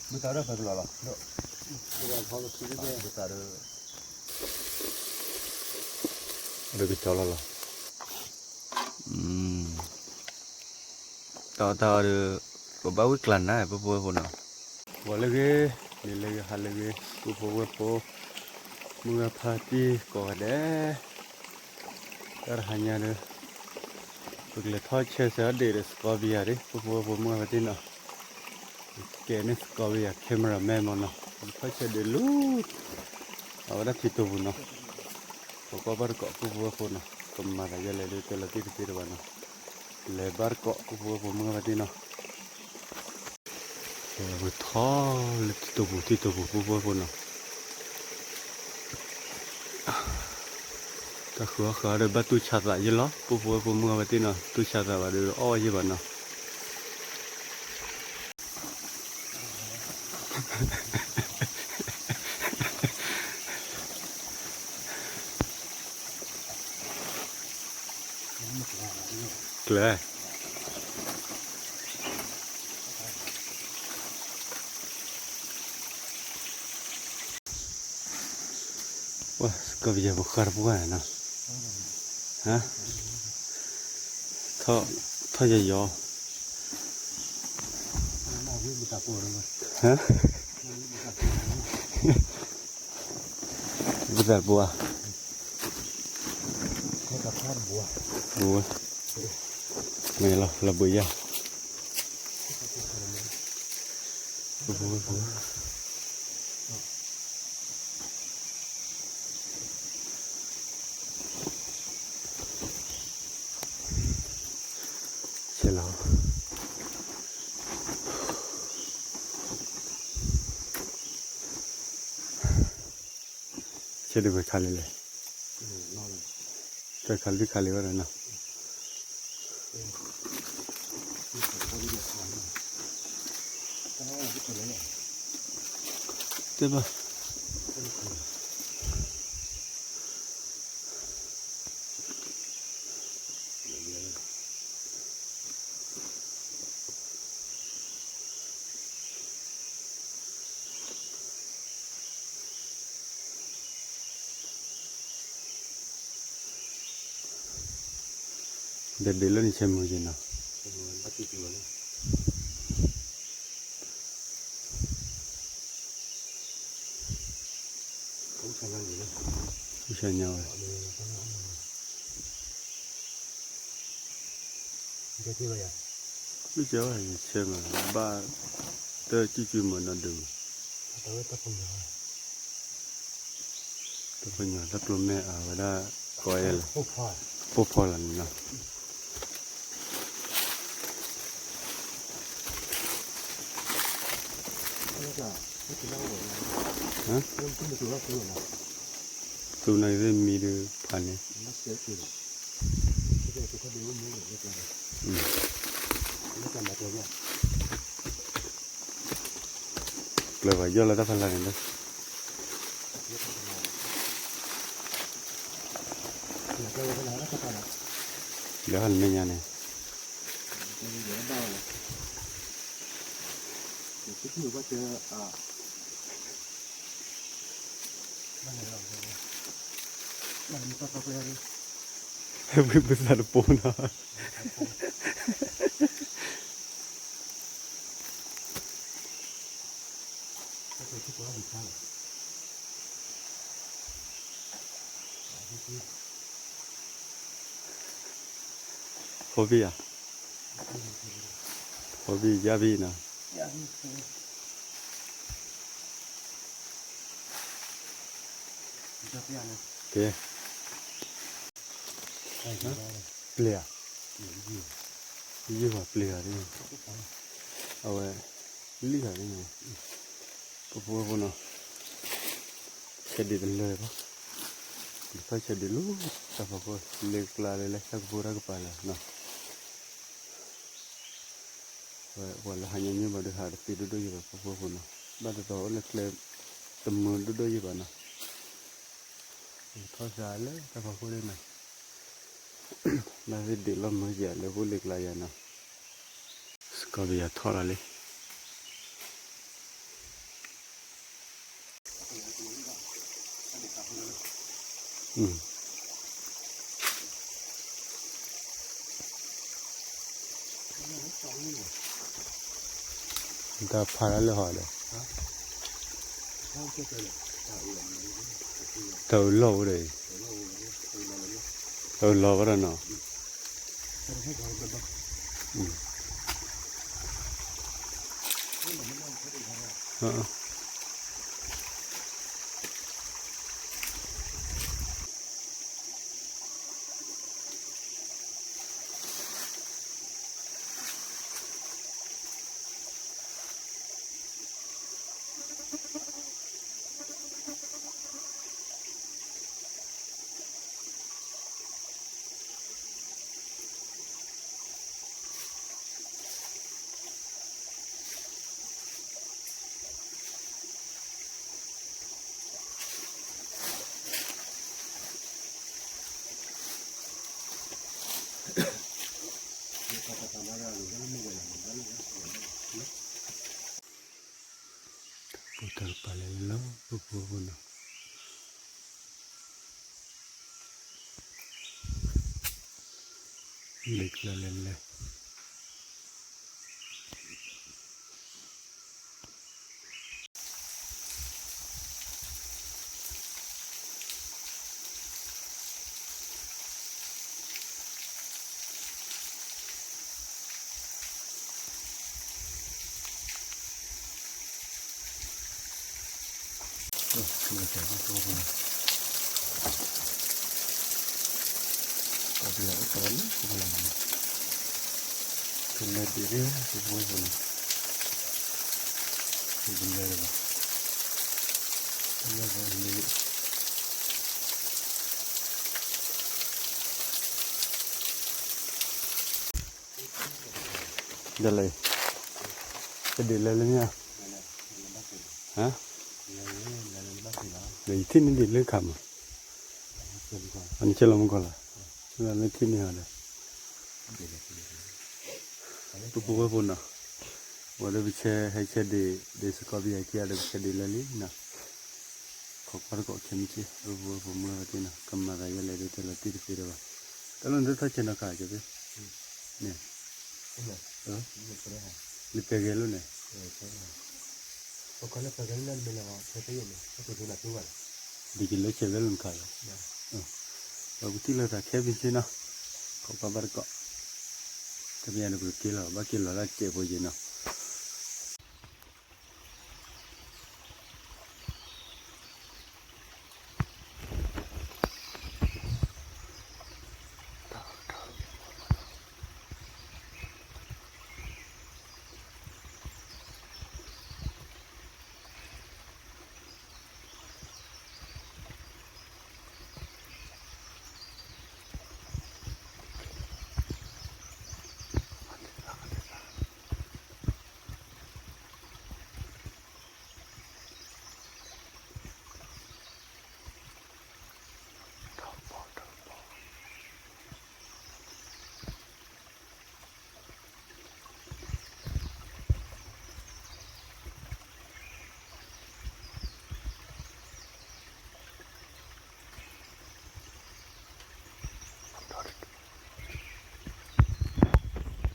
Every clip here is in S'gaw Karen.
ဘုသးဒီးဖဲကလီလီၤ, ဘုသးဒီး, အဒုးကစီလီၤလီၤ, တၢ်အီၣ်တၢ်အီဒီး, ပဘၣ်ဝံၣ်ကျါနၤ ပုၢ်ဖိဝဲၢ်ဖိနီၤ, ဂီၤလၢအဂ့ၤ, နံၤလၢအဂ့ၤ ဟါလၢအဂ့ၤ ပုၢ်ဖိဝဲၢ်ဖိ, မုၢ်ဂၤဖါတံၢ်ကိးဂၤဒဲး, တၢ်တဟါညါဒီး, ပကလဲၤထီၣ်ဆဲးစၢၤဒ့ၣ်ဒီး စကီဘံယၤဒၣ် ပုၢ်ဖိဝဲၢ်ဖိမုၢ်ဂၤဖါတံၢ်နီၤ, ကဲန့ၣ် စကီဘံယၤ cameraman မနီၤ ပကထီၣ်ဆဲးဒ့ၣ်လၢ, အဝဲဒၣ်ထံတိာ်ပူၤနီၤ, ပကီၢ်ဘၣ်တကိး ပုၢ်ဖိဝဲၢ်ဖိနီၤ ကမၤသးယဲလဲၣ်ဒီး တဲလီၤတံၢ်တသ့တဘၣ်နီၤ, လဲၤဘၣ်တကိး ပုၢ်ဖိဝဲၢ်ဖိမုၢ်ဂၤဖါတံၢ်နီၤ ပထီၣ်လၢထံတိာ်ပူၤ ထံတိာ်ပူၤ ပုၢ်ဖိဝဲၢ်ဖိနီၤ, တၢ်ဃုအီၣ်ဃုအီဒီး ဘၣ်တူၢ်ဆါသးယဲလီၤ ပုၢ်ဖိဝဲၢ်ဖိမုၢ်ဂၤဖါတံၢ်နီၤ တူၢ်ဆါသးဘၣ်ဒီးအီၣ်ယဲဘၣ်နီၤ ကျဲ ဝဲ စကီဘံယၤပဃၢ်တပှၢ်နီၤ, ထီၣ်ယယီၤ, ဘုသးတပှၢ်, မ့ၢ်လီၤ လီၤဘှံးယၤ ဆဲးလီၤ, ဆဲးဒုးဝဲခါလံလဲၣ်, တခါလွံၢ်ခါလံဝဲဒၣ်နီၤ, တဲဘၣ် ဒီးဒ့ၣ်လၢနဆဲးမုၢ်က့ၤနီၤ, ဆဲးညါဝဲ မ့ၢ်ကဲဝဲယဆဲးမး ဘၣ် တၢ်စုစုမုၢ်နီၢ်ဒုးမး, တၢ်ပညိၣ်တၢ်ကျိၤမဲာ်အဝဲဒၣ် ကိးယဲလဲၣ်, ပိၢ်ဖီလာ်န့ၣ်နီၤ, သူနာ်က့ၤမံဒီးဖးန့ၣ် ကျၢၤဘၣ်ယီၢ်လၢတၢ်ဖးလၢ်န့ၣ်လၢ ဒီးဟဲနမဲာ်ညါန့ၣ် ဝံၣ်ပသးတပိနီၤ ဟိဘံၣ်ဧါ, ဟိဘံၣ်ယါဘံၣ်နီၤ, ကဲ ပျဲၤဧါ, ယုၢ်ပှၤပျဲၤဂၤဒ်န့ၣ်, အဝဲ လံၣ်ဂၤဒ်န့ၣ်, ပဖိဝဲဖိနီၤ, ဆဲးဒ့ၣ်တလၢဘၣ်, ကထီၣ်ဆဲးဒ့ၣ်လၢတၢ်ဖီခိၣ် လ့ကျါလၢလၢဆၣ်ကဖိတၢ်ကပၤလၢနီၤ, ဝဲပှၤလၢဟါညါညိဘၣ်ဒီးဟးတသ့ဒိၣ်ဒိၣ်ယံၤဘၣ် ပဖိဝဲဖိနီၤ, ဘၣ်တတီၤအိၣ်လၢကျဲ တမုာ်ဒိၣ်ဒိၣ်ယံၤဘၣ်နီၤ, ထီၣ်စှၤလၢတၢ်ဖီခိၣ်ဒ်နီၤ, ဘၣ်သ့ၣ်ဒ့ၣ်လီၤမုာ်ယၤလၢဖိလ့ကျါယၤနီၤ, စကီဘံယၤထီၣ်လီၤလံ, တၢ်ဖးတၢ်လၢဟီဒီး တၢ်အၢၣ်လီၤဝဲဒီး တၢ်အၢၣ်လီၤဝဲဒီးနီၤ ပတၢ်ကပၤလဲၤလၢလီၤ ပဖိပဖိနီၤ လဲၤကျၢၤလဲၤလဲၤ ဒ်လဲၣ်, ကဒုးလဲၤလၢမ့ၢ်ဧါ, ဟါ, ဒီးယထံၣ်န့ၢ်ဒံးလၢခါမး, အနကဲလီၤမုၢ်ကီၢ်လီၤ, လၢထံၣ်န့ၢ်ဟီဒီး ပပူဝဲဖိနီၤ, ဝဲဒီးပဆဲဟဲဆဲဒ့ၣ် ဒ့ၣ်စကီးပယၤခံဂၤဒီးပဆဲဒ့ၣ်လၢလံနီၤ, ခိးကွၢ်တကိးခဲမုၢ်ဆ့ၣ် ပပူဝဲဖိမုၢ်ဝဲသ့ၣ်နီၤ, ကမၤသးယဲလဲၣ်ဒ်တဲလီၤတံၢ်တသ့ဒီးဘၣ်, တၢ်လီၢ်နတထီၣ်ဆဲးနီၤခါကဲသ့ၣ်, န့ၣ်, လၢပဲဂဲၤလိာ်န့ၣ် ဒ်ကလၢဆဲးဝဲလိာ်နခါလီၤ, ပကထံၣ်လၢတၢ်ခဲဘ့ၣ်ဆ့နီၤ, ခိးကွၢ်ဘၣ်တကိး, တမ့ၢ်န့ၣ်ပကက့ၤလီၤ ဘၣ်က့ၤလီၤတၢ်စဲးဖိယံၤနီၤ.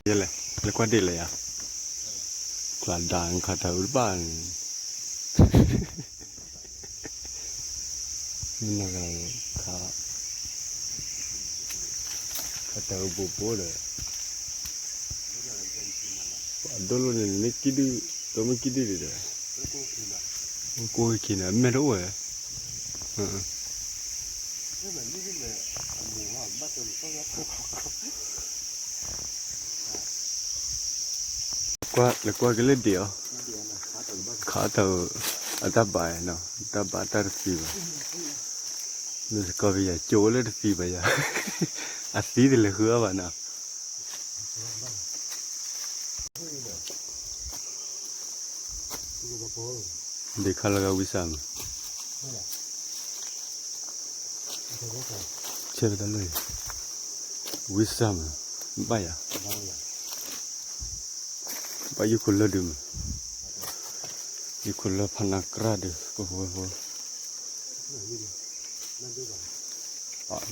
ယဲလဲၣ်, လၢကွၢ်ဒ့ၣ်လဲၣ်ယၤ, ကျါဒါခါတၢ်အုတဘၣ်န့ၣ်, မ့ၢ်နၤခါ, ခါတၢ်အုဘိးဘိဒီး, အဒိၣ်လိာ်န့ၣ် မ့ၢ်ကံၣ်ဒုၣ်, ဒီးမ့ၢ်ကံၣ်ဒုၣ်ဒံးဒီး, ကိးဝဲခံန့ၣ် အမဲာ်တအိၣ်ဝဲ ကွၢ်, လဲၤကွၢ်က့ၤလၢဒ့ၣ်အီၤ, ခးတၢ်အု အတၢ်ဘၣ်နီၤ, တၢ်ဘၣ်တၢ်တသံဘၣ်, မ့ၢ်စကီးပယၤကၠိလၢတသံဘၣ်ယၤ, အသံတလဲၤဃုအီၤဘၣ်နီၤ. ဒ့ၣ်ခါလီၤဂာ်ဝံစၢ်မး, ဆဲးကတၢၢ်လၢ, ဝံစၢ်မး, ဘၣ်ယၤ, ဘၣ်ယခိၣ်လၢဒုးမး, ယခိၣ်လၢဖးနးကြၢ်ဒုး ပဖိဝဲဖိ,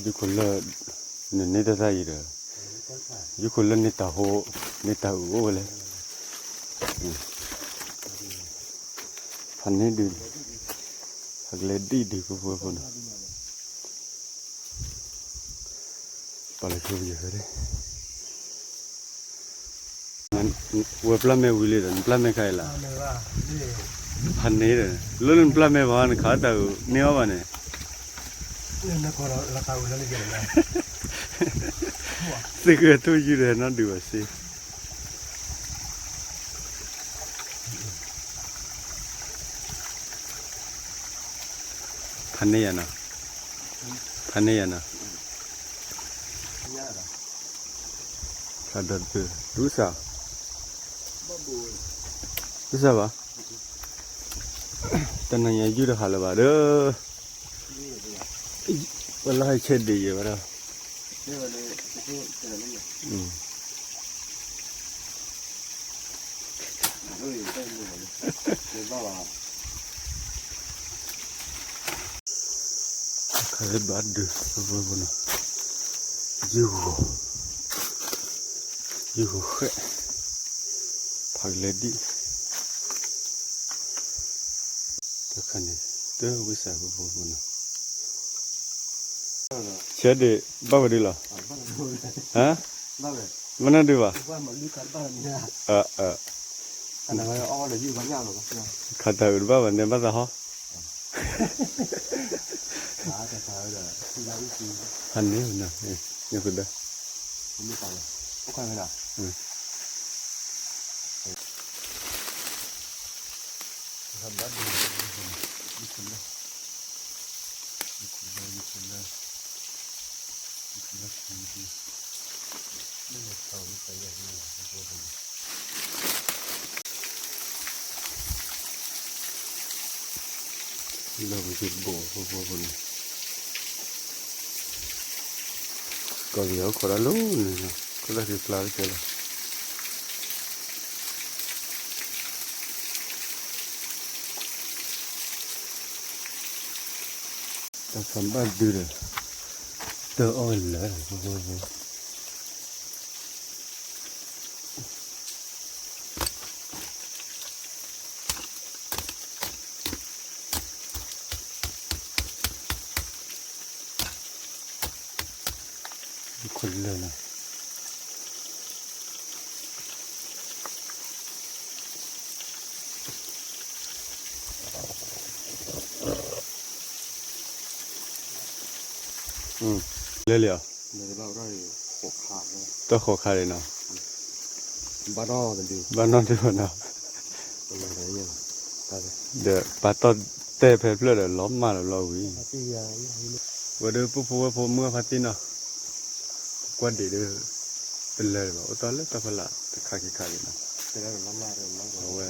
ယခိၣ်လၢ နန့ၢ်တၢ်သၣ်အံၤဒီး ယခိၣ်လၢန့ၢ်တၢ်ဟိ န့ၢ်တၢ်အုၣ်အိၣ်ဝဲလဲၣ်. ဖးန့ၢ်ဒုး ဖးကလဲၤဒံၣ်ဒုး ဖိဖိဖိနီၤ ပှၤလၢဆိယဲၢ်ဖဲဒၣ် ဝဲပျၢ်မဲာ်ဝံၤလံဒီး နပျၢ်မဲာ်ခါအံၤလၢ ဖးန့ၢ်ဒီး လၢနပျၢ်မဲာ်ဘၣ် နခးတၢ်အုၣ်န့ၢ်အီၤဘၣ်န့ၣ် သုးက့ၤထူၣ်ယုၢ်ဒီးနီၢ်ဒုးဘၣ်စ့ ဖးန့ၢ်ယၤနီၤ, ဖးန့ၢ်ယၤနီၤ, ဖးဒီးတပၢၢ် ဒူစၢ်, ဒူစၢ်ဘၣ်, တနၤညါယုၢ်တဟးလၢၤဘၣ်ဒီး, ပလီၢ်ဟဲဆဲးဒံးယဲၢ်ဘၣ်ဒီး ခးလၢဘၣ်ဒုး နီၤ, ယုၢ်ဂီၤ, ယုၢ်ဂီၤဃဲး, ဖးကလဲၤဒံၣ်, တခါန့ၣ် တဝံစၢ်ဖိဖိဖိနီၤ, ဆဲးဒံး ဘၣ်ဝဲဒုးလီၤ, ဟါ, ဘၣ်နီၢ်ဒုးဘၣ်, ခးတၢ်အုးတဘၣ်ဘၣ်န့ၣ် ဘၣ်သးဟီ ဖးန့ၢ်, ညၣ်ကဒၢ, လၢပကဘိၣ်ဖိဖိဖိန့ၣ်, ကီၢ်ပယီၤခိၣ်ဒၣ်လိၤန့ၣ်, ခိၣ်ဒၣ်က့ၤဖျါတကဲလီၤ. တၢ်ဖးဘၣ်ဒုးဒီး တၢ်အီၣ်ဝဲလၢာ် ခိၣ်လၢာ်နီၤ လဲၤလံဧါ, တၢ်ဃိးခါန့ၣ်နီၤ, ဘၣ်နီၢ်တဒုဘၣ်နီၤ, ဒီးပာ်တီၢ်တဲဖဲဖျၢၣ်ဒီးလီၤမၢ်လီၤလီၤဝံၤ, ဝဲဒၣ်ပူဖိဝဲၢ်ဖိမုၢ်အဖါတံၢ်နီၤ, ကွၢ်ဒံးဒီး တလၢာ်ဘၣ် အိၣ်တ့ၢ်လၢတၢ်ဖီလာ်တခါခံခါန့ၣ်နီၤ, အဝဲ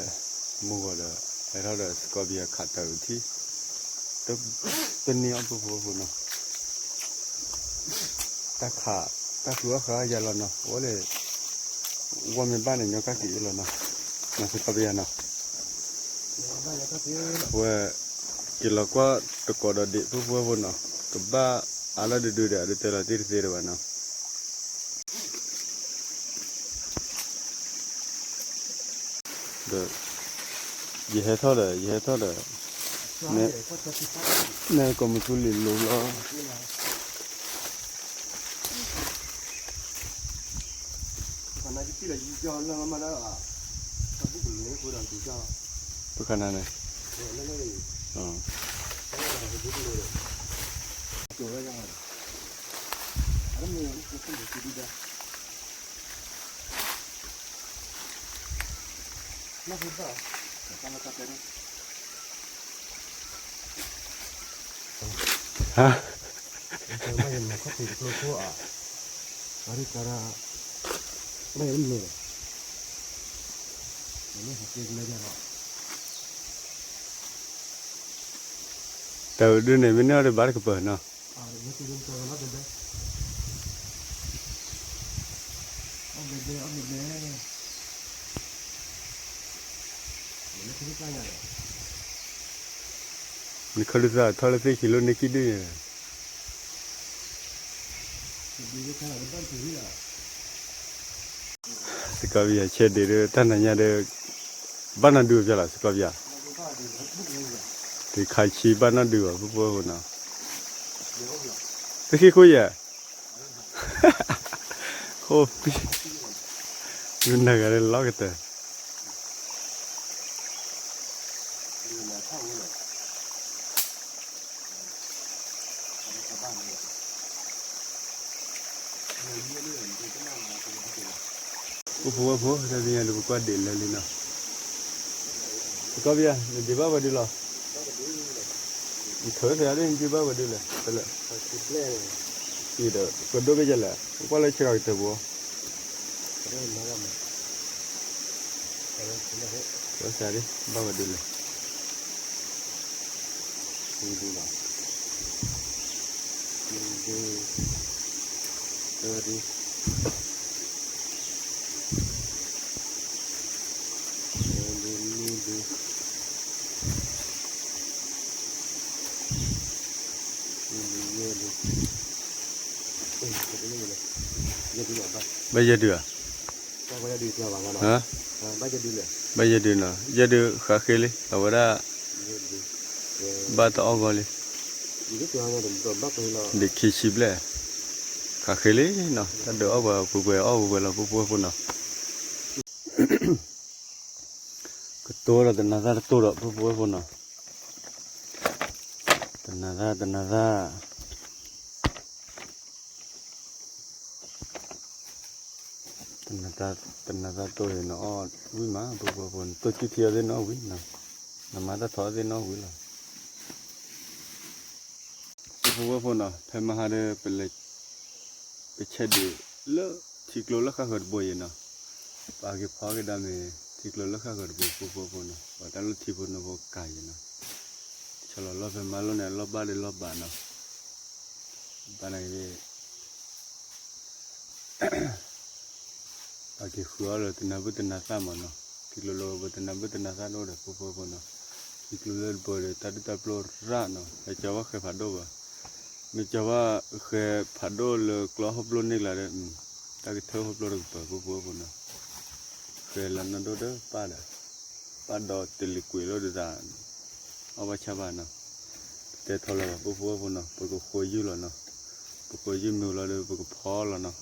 မုၢ်ဂီၤဒီး ဟဲထီၣ်ဒီး scorpion ခးတၢ်အုးထံၣ်, တန့ၢ်အီၣ်ပူဖိဝဲၢ်ဖိနီၤ, တၢ်ခး တၢ်ဃုအီၣ်ဃုအီၣ်ယၤလီၤနီၤ, အဝဲလဲၤ ဝီမ့ၢ်ဘၣ်န့ၣ် ညီကၣ်က့ၤအံၤလီၤနီၤ, နီၤ scorpion နီၤ, ဝဲ က့ၤလီၤကွၢ်တကိးဒီးဒံး ပူဖိဝဲၢ်ဖိနီၤ, ကဘၣ်အါလီၢ်ဒုဒုဒီး အဒုးတဲလီၤတံၢ်တသ့တဘၣ်နီၤ. ဒီး ယဟဲထီၣ်ဒီး ယဟဲထီၣ်ဒီး မ့ၢ်ကိးမုၢ်သူလံၤလိၤလီၤ ပခါနၤန့ၣ် ဟါ တၢ်အုးဒုန့ၣ် မ့ၢ်န့ၢ်အီၤဒီးဘၣ်တကပၤနီၤ. အီၣ်ဘဲဘဲ အီၣ်ဘဲဘဲ မ့ၢ်န့ၢ်တၢ်ညါဒီး နခၢၣ်လူၤသးထီၣ်လၢသ့ၣ်ခံလိၣ်န့ၢ်ခံဒုၣ်ညါ စကီပယၤ ဆဲးဒုးဒီးတၢ်နၤညါဒီး ဘၣ်နီၢ်ဒုးအပျီလီၤ စကီပယၤ, တခါဆံဘၣ်နီၢ်ဒုးဘၣ် ပှၤဖိဝဲဖိနီၤ, တဃ့ခိၣ်ယဲၢ်, ခိၣ်ပံ, မုၢ်နၤဂၤလၢလီၤကတၢၢ် ပဖိဝဲဖိ တၢ်သ့ၣ်ညါဒီး ပကွၢ်ဒံးလၢလံနီၤ, စကီပယၤ နဒံးဘၣ်ဝဲဒုလီၤ, နထၢသးဒ်နဒံးဘၣ်ဝဲဒုလဲၣ်, ဖဲလဲၣ်, ဒီး ကဒိၣ်ကယဲၢ်လဲၣ် ပကွၢ်လၢဆဲးကီးကတၢၢ်ပူၤ စးဒ် ဘၣ်ဝဲဒုလဲၣ်, ဒုလီၤ, ဒု, သၢဒု, သၢဒု, လွံၢ်ဒု, လွံၢ်ဒု, ယဲၢ်ဒု, ဘၣ်ယဲၢ်ဒုဧါ, ဘၣ်ယဲၢ်ဒုနီၤ ယဲၢ်ဒုဃးဃ့လံ အဝဲဒၣ် ဘၣ်တအီၣ်ဂီၢ်လံ, ဒံးခံဆံဘျဲၣ်, ဃးဃ့လံနီၤ တၢ်ဒုးအီၣ်ပှဲၤပှဲၤအီၣ်ပှဲၤပှဲၤလီၤ ပဖိဝဲဖိနီၤ, ကတိၤဒီးတနၤသၣ်တတိၢ်ဒီး ပဖိဝဲဖိနီၤ, တနၤသၣ် တနၤသၣ် တနၤသၣ်တိၢ်အံၤ နအီၣ်ဝံၣ်မး ပဖိဝဲဖိ နတိၢ်ကံၢ်ထံအီၤသ့ၣ်နအီၣ်ဝံၣ်နီၤ, နမၤတၢ်ထီအီၤသ့ၣ်နအီၣ်ဝံၣ်လီၤ, ပဖိဝဲဖိနီၤ ဖဲမဟါဒီး ပလဲၤ ပဆဲးဒုးလၢထံကျိလၢဃၣ်ဃၢၤတဘိအံၤနီၤ, ပာ်က့ၤဖီကဒါမ့ၢ် ထံကျိလၢဃၣ်ဃၢၤတဘိ ပဖိဝဲဖိနီၤ ပှၤတၢ်လၢထံဖိနီၢ်ဖိကးယံၤနီၤ, ဆီလီၤလီၢ်ဖဲမၤလိန့ၣ် အလီၢ်ဘၣ်ဒီးလီၢ်ဘးနီၤ, ဘၣ်န့ၣ် ပာ်က့ၤဃုအီၤလၢတနၤဘၣ်တနၤသၣ်မးနီၤ, ထံကျိလၢပတနၤဘၣ်တနၤသၣ်တအိၣ်ဒီး ပဖိဝဲဖိနီၤ, ထံကျိလၢတဘိဒီးတၢ်ဒုၣ်တၢ်ပျိၢ်ရၣ်နီၤ, ဟဲကၠီဘၣ်ဃဲၤဖးဒိၣ်ဘၣ်, မ့ၢ်ကၠီဘၣ်ဃဲၤဖးဒိၣ်လၢကျီဟီၣ်ပျိၢ်န့ၢ်ကျါဒီး တၢ်ကထၢဟီၣ်ပျိၢ်တကပၤ ပဖိဝဲဖိနီၤ, ဃဲၤလၢနီၢ်ဒိၣ်ဒီးပၢ်ဒီး ပၢ်ဒီးတလံၤကွံာ်လိာ်ဒီးသး အီၣ်ဘၣ်ဆၣ်ဘၣ်နီၤ, ပတဲထီလီၤဘၣ် ပဖိဝဲဖိနီၤ ပကဃိယုၢ်လီၤနီၤ, ပဃိယုၢ်မ့ၢ်လီၤဒီး ပကဖီလီၤနီၤ,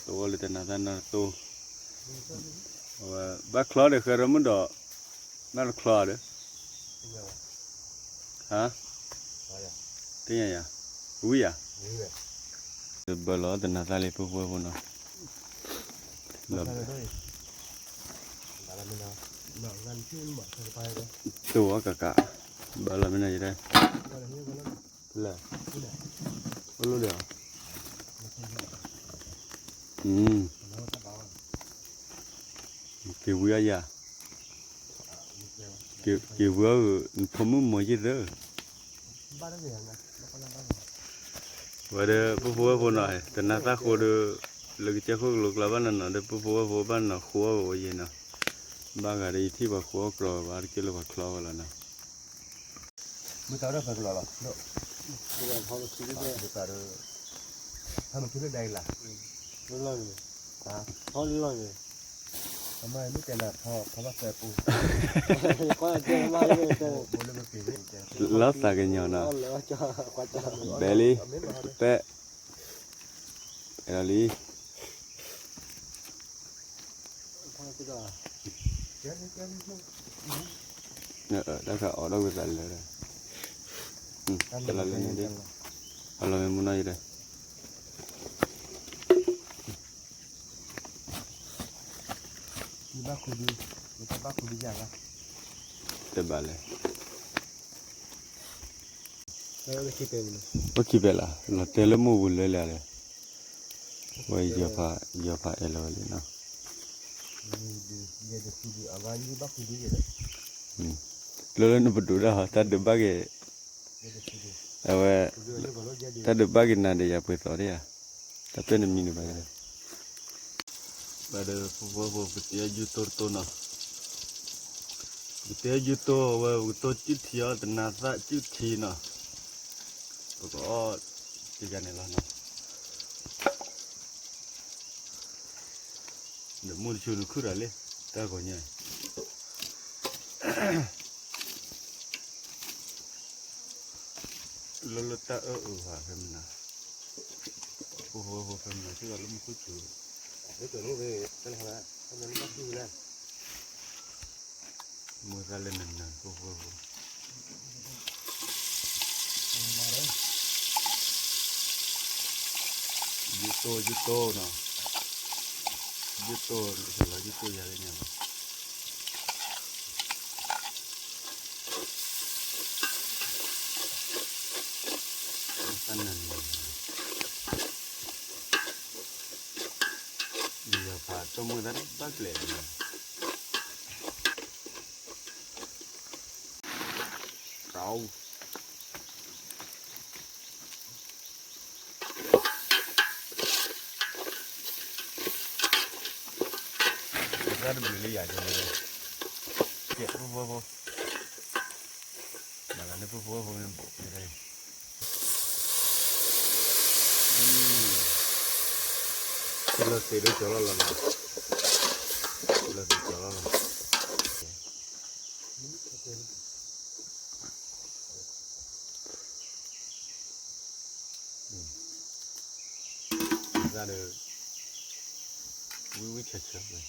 တအိၣ်လၢတနၤသၣ်နၤတတိၢ်, အဝဲ ဘၣ်ချီဒီးဃဲၤရၢမုၢ်ဒီး ဘၣ်တချီဒီး ဟါ, သ့ၣ်ညါယၤ, ဝံၤယၤ, ဘၢလီၤတနၤသၣ်လံ ပဖိဝဲဖိနီၤ, တိၢ်အီၤကးကး, ဘၢလီၤမ့ၢ်နီၤယတဲ, လဲၣ်, အိၣ်လိၣ်ဒီး, က့ၤဝံၤအယၤ, က့ၤဝံၤအဂ့ၢ် နဖိမုၣ်မီၤယ့ၢ်သၢ ဝဲဒီး ပဖိဝဲဖိနီၤ တနၤသၣ်ဃိဒီး လၢကစၢၢ်ခိၣ်ကလိကျါဘၣ်နီၤနီၤဒီး ပဖိဝဲဖိဘၣ်နီၤဃိအီၣ်ဝဲယဲနီၤ, ဘၣ်ဂၤဒီးယထံၣ်ပှၤဃိအီၣ်ကြီဘၣ်တက့ၢ်လၢပှၤချီဝဲလီၤနီၤ, မ့ၢ်တၢ်ဝဲဒၣ်ဖဲကလီလီၤ, ဖဲမ့ၢ်ထံလၢဒၣ်အံၤလၢ လီၢ်န့ၣ်, ထီလီၢ်န့ၣ်, အမ့ၢ်တဲနၤထီ ထီဘၣ်ဖဲပူၤ, လီၤသးကညီၤနီၤ, ဘဲလံ, ပဲ, အဲၣ်ဒိးလံ, တၢ်ခးအီၣ်ဒီးဝဲသးလၢာ်, တလီၤလၢန့ၣ်ဒ်, အလီၤမ့ၢ်မူနီၢ်ယတဲ ဘၣ်ခူဒု, ဘၣ်ခူဒုယၤလီၤ, တဘၣ်လဲၣ်, ဝဲခံပဲလၢ လီၤတဲလၢမိၢ်ပူၤလၢလဲၣ်လဲၣ်, ဝဲယီၤဖး ယီၤဖးအဲၣ်လီၤဝဲလံနီၤ, လၢလၢနပဒိၣ်ဒၣ်ဟီ တၢ်ဒုးဘၣ်က့ၤ, အဝဲ, တၢ်ဒုးဘၣ်က့ၤနၤဒီးယၤပှဲၤသီဒ်ဧါ, တၢ်ပဲာ်နမံၤန့ၣ်ဘၣ်, ဘၣ်ဒီး ပဖိဝဲဖိ ပတယီၢ်ယူၢ်တိၢ်တတိၢ်နီၤ, ပ တဲယုၢ်တိၢ်ဝဲ ပကတိၢ်စုၣ်ထံအီၤ တနၤသၣ်စုၣ်ထံနီၤ, ပကအီၣ် တယၤန့ၣ်လီၤနီၤ, ဒီးမိၢ်တဆူနခုၣ်တၢ်လံ, တၢ်ဂီၤညါ လၢလၢတၢ်အၢၣ်အုးဟးဖဲမနၤ, ဖိဖိဖိဖဲမနၤ စ့ၢ်ကီးလၢမူခိၣ်စူၤ, မူသၣ်လၢနနၤ ဖိဖိဖိ, ယုၢ်တိၢ် ယုၢ်တိၢ်နီၤ, ယုၢ်တိၢ် ယုၢ်တိၢ်ယၤလၢညါလီၤ. တၢ်နၢၤန့ၣ် ယဖးတိၢ်မုၢ်သၣ်ဘၣ်ကျဲၤန့ၣ် ကၠီ တၢ်တဘျုးလၢယၤကဲ, ကဲ ဖိဖိဖိ, မၤလၢဖိဖိဖိမ့ၢ်ဘိး, လီၤသ့ၣ်ဒိၣ်ကၠီလီၤလီၤနီၤ, လီၤသ့ၣ်ကၠီလီၤလီၤ. တၢ်ဒီး ဝံဝံဆၢဆၢဝဲ,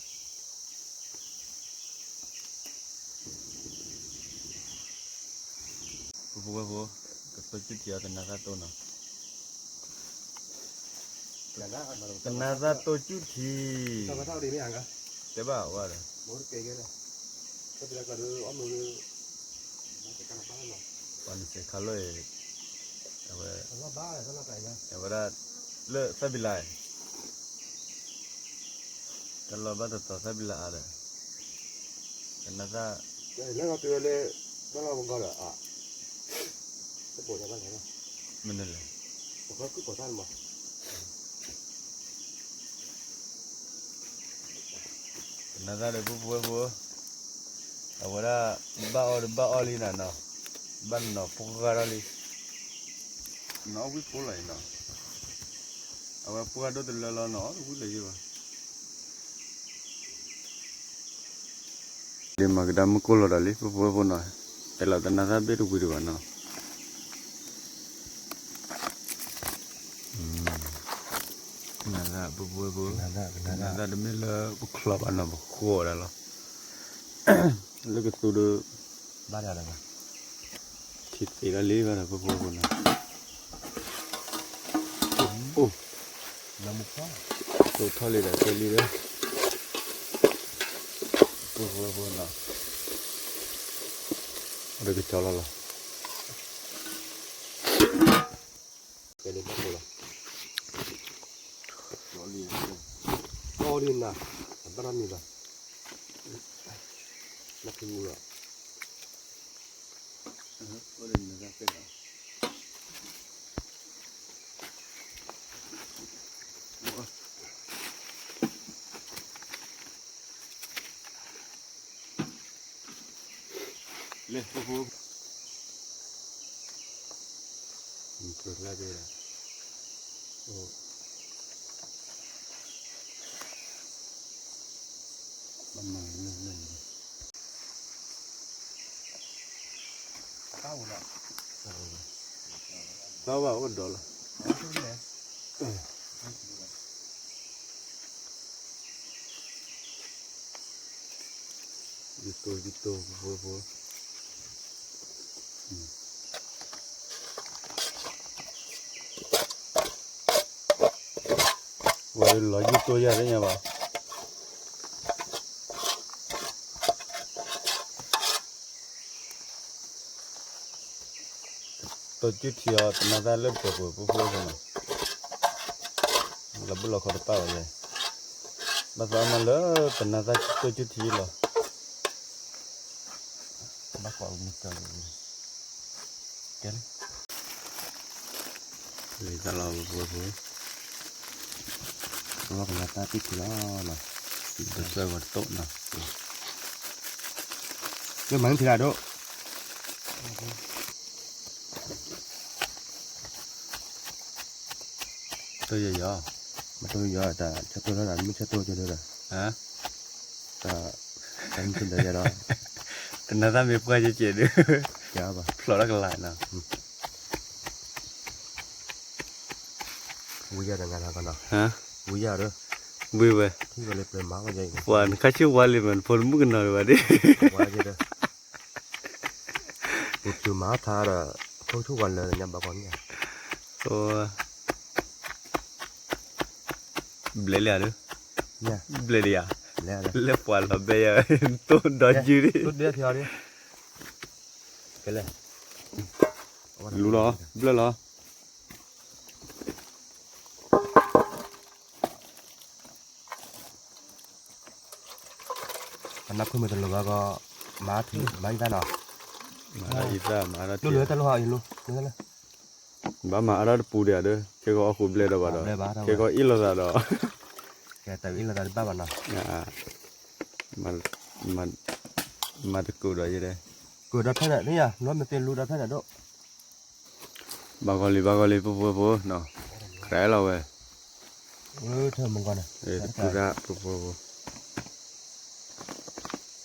ဖိဖိဝဲဖိ, ကတိၢ်စုၣ်ထံအီၤ တနၤသၣ်တိၢ်နီၤ, တနၤသၣ်တိၢ်စုၣ်ထံ, တဲဘၣ်ဝဲဒီး ပှၤနစဲးခါလီၤအံၤ, အဝဲ, အဝဲဒၣ်, လၢသၣ်ဘံလး, တၢ်လီၢ်ဘၣ်တတီၤသၣ်ဘံလးအါဒီး, ကနၣ်သၣ်, လၢလီၤတုၤဝဲလၢ, တၢ်လီၢ်ပဂီၢ်ဒီး, မနုၤလဲၣ် ကနၣ်သၣ်ဒီး ဖိဖိဝဲဖိ, အဝဲဒၣ်, ဘၣ်အီၣ်ဒီးဘၣ်အီၣ်လံနၤနီၤ, ဘၣ်နီၤပှၢ်ထီၣ်လံ, နီၤအီၣ်ဝံၣ်ဖိလီၤအံၤနီၤ, အဝဲပှၢ်ဒိၣ်တလၢလီၤ နီၤအီၣ်တဝံၣ်လၢၤယဘၣ်. ဒ်မၤကဒါမုၢ်ကိၢ်လီၤဒီးလံ ဖိဖိဝဲဖိနီၤ, တဲလီၤတနၤသၣ်ဘ့ၣ်တဝံၤဒံးဘၣ်နီၤ, နၤသၣ်ဖိဖိဝဲဖိ, နၤသၣ်တမ့ၢ်လၢပချီဘၣ်နီၤ ပဃီဒၣ်လီၤ, လၢကသူဒီး, ဘၣ်ဒၣ်လၢၤဘၣ်, ထံသ့ဒၣ်လံဘၣ်ဒီး ဖိဖိဝဲဖိနီၤ, အိၣ်, သိးထီၣ်လံဒီးကဲလံဒီး, ဖိဖိဝဲဖိနီၤ, အီၣ်ဒီးကကၠီလီၤလီၤ. ကဲလံဘၣ်ဖိလီၤ, အီၣ်ဒ်နၤ, အဘၣ်နီတမံၤဘၣ်, နၢ်ဖံမူလီၤ. လဲၤ, ဘၣ်မၤ, သီဘၣ်အိၣ်ဒီးလီၤ. ယတိၢ်ယတိၢ်ဖိဖိ, ဝဲလီၤယတိၢ်ယၤသ့ၣ်ညါဘၣ်. တိၢ်စုထံအီၤ တနၤသၣ်လၢပှဲၤပှဲၤဖိဖိန့ၣ်, လီၤဘုၣ်လီၤခီတပၣ်ဝဲလဲၣ်, ဘၣ်သးမၤလၢတနၤသၣ်တိၢ်စုထံလီၤ. ဘၣ်ကွၢ်မုၢ်ကၢၤ, ကဲလံ, လံတၢ်လီၤဖိဖိ, လီၤကလၤတၢ်တံၢ်ထံလီၤနီၤ, တစၢဂီၤတတိၢ်နီၤ. မၤန့ၢ်ထံလၢဒိၣ်, တိၢ်ယီၤယီၤ, မ့ၢ်တိၢ်ယီၤ တၢ်ဆၢတိၢ်လၢဒီး မ့ၢ်ဆၢတိၢ်ကၠိဒၣ်ဒီး, တၢ်မ့ၢ်ဆၢဒီးယၤဒီး, တနၤသၣ်မ့ၢ်ပှၢ်ကဲကဲဒုး, ဖျိးလၢကလၤနီၤ, ဝံယၤဒီးငါနီၤကနီၤ, ဝံယၤဒီး, ဝံဝဲ, ထံၣ်ဝဲလၢပျၢၤမၤဝဲယၤအံၤ, ပှၤနခါဆ့ဝါလံမး နဖိတမုၣ်ကနီၤလၢၤဘၣ်ဒ်, ဝံယၤဒီး, ပူၤဖျုးမၤထါဒီး, ခိၣ်ဆူၣ်ဝါလၢညါဘၣ်ကီးန့ၣ်, ဘျဲးလံဧါဒုး, ဘျဲးလံဧါ, လၢပှၤလီၤဘဲယၤ, တိၢ်ဒီးယုၢ်ဒ်, လူလီၤ, ဘျၢလီၤ. အနၢ်ခိမ့ၢ်တလိၣ်ဘၣ်ကီး, မၤထံ, မၤအံသၣ်နီၤ, မၤအံသၣ်, မၤအံသၣ်, ဘၣ်မၤအါထီၣ်တပူၤဒံးဧါဒီး, ခဲကီးအီၣ်ဃုာ်ဘျဲၣ်ဒီးဘၣ်ဒီး, ခဲကီးအ့ၣ်လိာ်သးဒီး, ကဲတၢ်အ့ၣ်လိာ်သးတဘၣ်ဘၣ်နီၤ, မၤတကိးဒီးယဲဒၣ်, ကိးဒီးဖဲန့ၣ်, နမ့ၢ်သ့လူဒီးဖဲန့ၣ်ဒိၣ် ဘၣ်ဂီၤလံ ဘၣ်ဂီၤလံ ပုၢ်ဖိဝဲၢ်ဖိနီၤ, ကြၢးလီၤဝဲ, ထၢမုၢ်ဂီၤန့ၣ်, ပုၢ်ဖိဝဲၢ်ဖိ,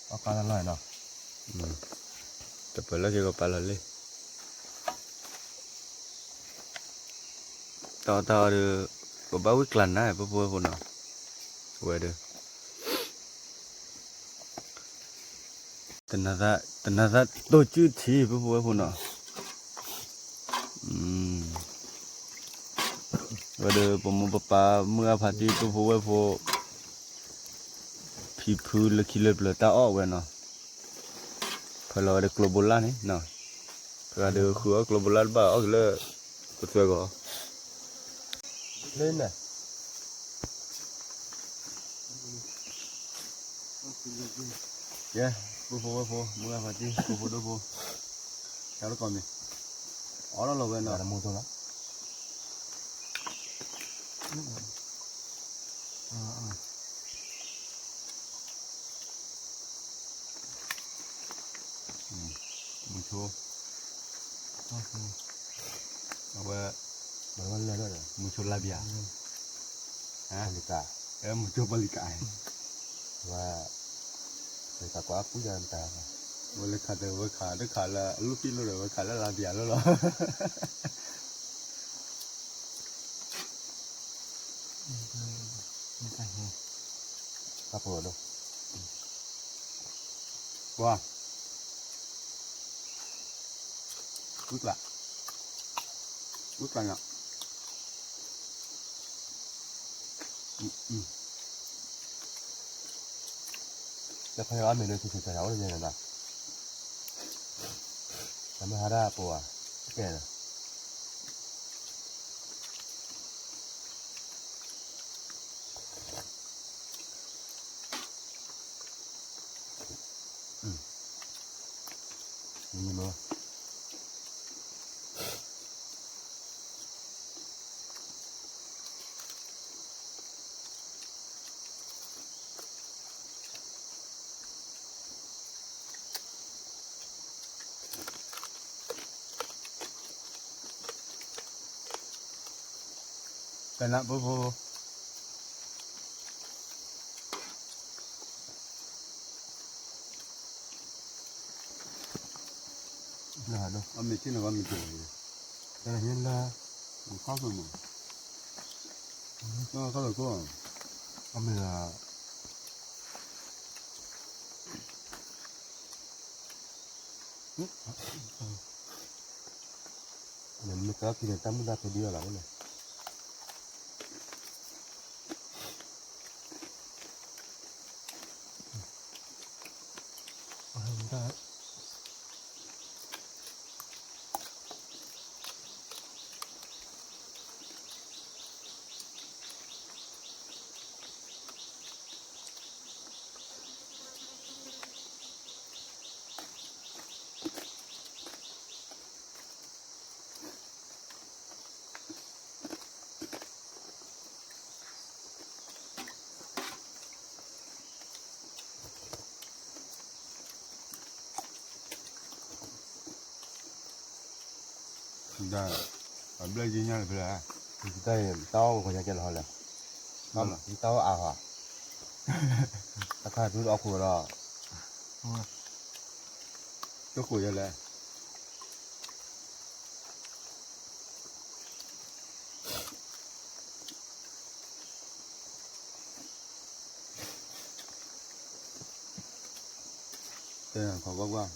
အီၣ်ကါလီၤနီၤ, တပၢၤလၢက့ၤကပာ်လီၤလံ, တၢ်အီၣ်တၢ်အီဒီး, ပဘၣ်ဝံၣ်ကျါနၤ ပုၢ်ဖိဝဲၢ်ဖိနီၤ, ဝဲဒီး တနၤသၣ်တိၢ်စုၣ်ထံ ပုၢ်ဖိဝဲၢ်ဖိနီၤ, ဝဲဒီးပမိၢ်ပပၢ်မုၢ်အါဖးတံၢ် ပုၢ်ဖိဝဲၢ်ဖိ, ဖံဖုလၢခံလၢပျၢၤတၢ်အီၣ်ဝဲနီၤ, ဖဲလီၤဝဲဒီးကျိဘိလၣ်န့ၣ်နီၤ, ဖဲဒီးဃုအီၣ်ကျိဘိလၣ်တဘၣ်အီၣ်က့ၤလၢ, ပသွဲဂီၤ လၢန့ၣ် ကဲ, ပုၢ်ဖိဝဲၢ်ဖိ မုၢ်ဂၢ်ဖါတံၢ် ဖိဖိဒိၣ်ဖိ, တၢ်တကိးမံၤ, အီၣ်လီၤလီၤဝဲနီၤ, မူထိလီၤ, မူဆိ, အဝဲ, မူဆိလါဘံယၤ, မူဆိပီလံကး, ဝဲ, တၢ်ကွၢ်ပူၤယၤတၢ်, ဝဲလၢခးတၢ်ဝဲခးတခးလၢအလူၢ်ပံၣ်လိၣ်ဒီး ဝဲခးလၢလါဘံယၤလိၣ်လီၤ. ပှၤ, ဝံကျါ, ဝံကျါညါ, တၢ်ဖဲအီၣ်မ့ၤလၢဆူၣ်ဆူၣ်တၢ်အိၣ်တဂ့ၤနီၤ, တၢ်မ့ၢ်ဟါဒၣ်ပှၤ, ကဲလီၤ. ကနၣ်ဖိဖိ, အမ့ၢ်ထံၣ်န့ၣ် အမ့ၢ်ထံၣ်န့ၣ်, တၢ်ဟ့ၣ်လၢ, ခီၣ်ဖိမး, ခီၣ်ဖိကိး, အမ့ၢ် နမ့ၢ်ကဖံးန့ၣ် တၢ်မုၢ်တၢ်ဖးဒိၣ်လီၤန့ၣ်. ဒ် အဘျဲၣ်ယညါတဖျၢၣ်ဧါ, တၢ်အီၣ်ကီၢ်ညါကဲလီၤဟီလဲၣ်, တၢ်အီၣ်အါဟီ, တၢ်ခါဒုးအီၣ်ခိၣ်ဒီး, တခိၣ်ယလဲၣ် တဲခီကွၢ်ကွၢ်,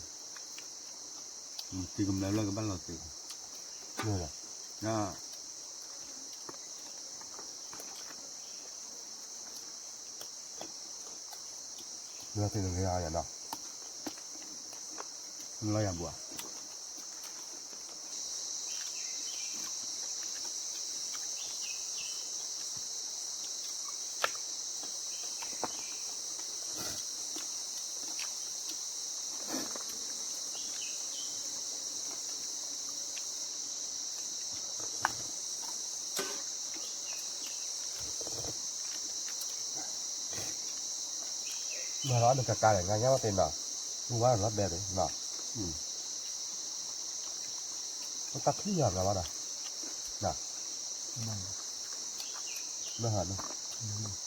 တံၤကမျၢၢ်လၢကဘၣ်လီၤတံၢ်, လၢ လီၤတံၢ်လၢယၤဒီး, လီၤယၤဘၣ် မၤလီၤအဒိကကါန့ၣ် ငါညါဝဲသ့ၣ်နီၤ, မုၢ်ဝါလီၤဘဲသ့ၣ်နီၤ, တၢ်ချံၣ်ယၤဘျါဘၣ်ဒီး, ဘၣ်ဟးနီၤ ယၤန့ၣ်ယိၤတၢၢ်လံ, မ့ၢ်လဲၣ်,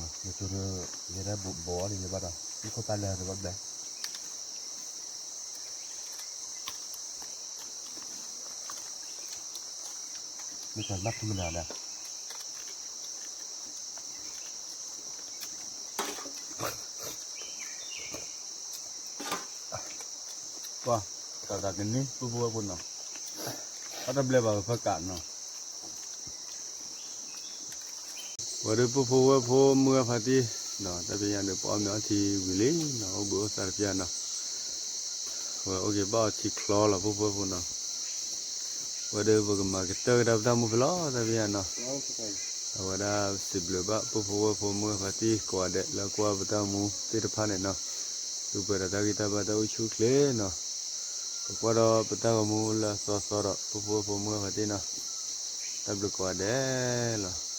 ယိၤတၢၢ် ယဲဒၣ်ဘိးအီၤဒ်န့ၣ်ဘၣ်ဒီး ယခိၣ်ပၢ်လဲၤတဘျီဘျဲၣ် မ့ၢ်တၢ်ဘၣ်ဖုးမနုၤလဲၣ်, ပှၤ တၢ်သးကနံၤ ပုၢ်ဖိဝဲၢ်ဖိနီၤ, အတဘျဲၣ်ဘၣ်ဝဲဖၢကးနီၤ ဝဲဒၣ်ပုၢ်ဖိဝဲၢ်ဖိမုၢ်ဂၢ်ဖါတံၢ်, တၢ်ဖဲညါဒီး ပအီၣ်မ့ၤအီထံဝံၤလံနီၤ, အိၣ်ဘှံးအိၣ်သါတဖၣ်နီၤ, ဝဲအိၣ်က့ၤဘၣ်အီထံချီလီၤ ပုၢ်ဖိဝဲၢ်ဖိနီၤ, ဝဲဒၣ်ပကမၤကတၢၢ်ကဒါပတၢ်မူဖဲလီၤ တၢ်ဖဲညါနီၤ, အဝဲဒၣ်စံးဘျုးဘၣ် ပုၢ်ဖိဝဲၢ်ဖိမုၢ်ဂၢ်ဖါတံၢ်ကိးဂၤဒဲး လၢကွၢ်ပတၢ်မူသ့ၣ်တဖၣ်န့ၣ်နီၤ, သူပှဲၤဒီးတၢ်ဂံၢ်တၢ်ဘါတၢ်အိၣ်ဆူၣ်အိၣ်ချ့နီၤ, ပကွၢ်ဒီးပတၢ်ဂီၤမူလၢအသီသီဒီး ပုၢ်ဖိဝဲၢ်ဖိမုၢ်ဂၢ်ဖါတံၢ်နီၤ, တၢ်ဘျုးကိးဂၤဒဲးလီၤ.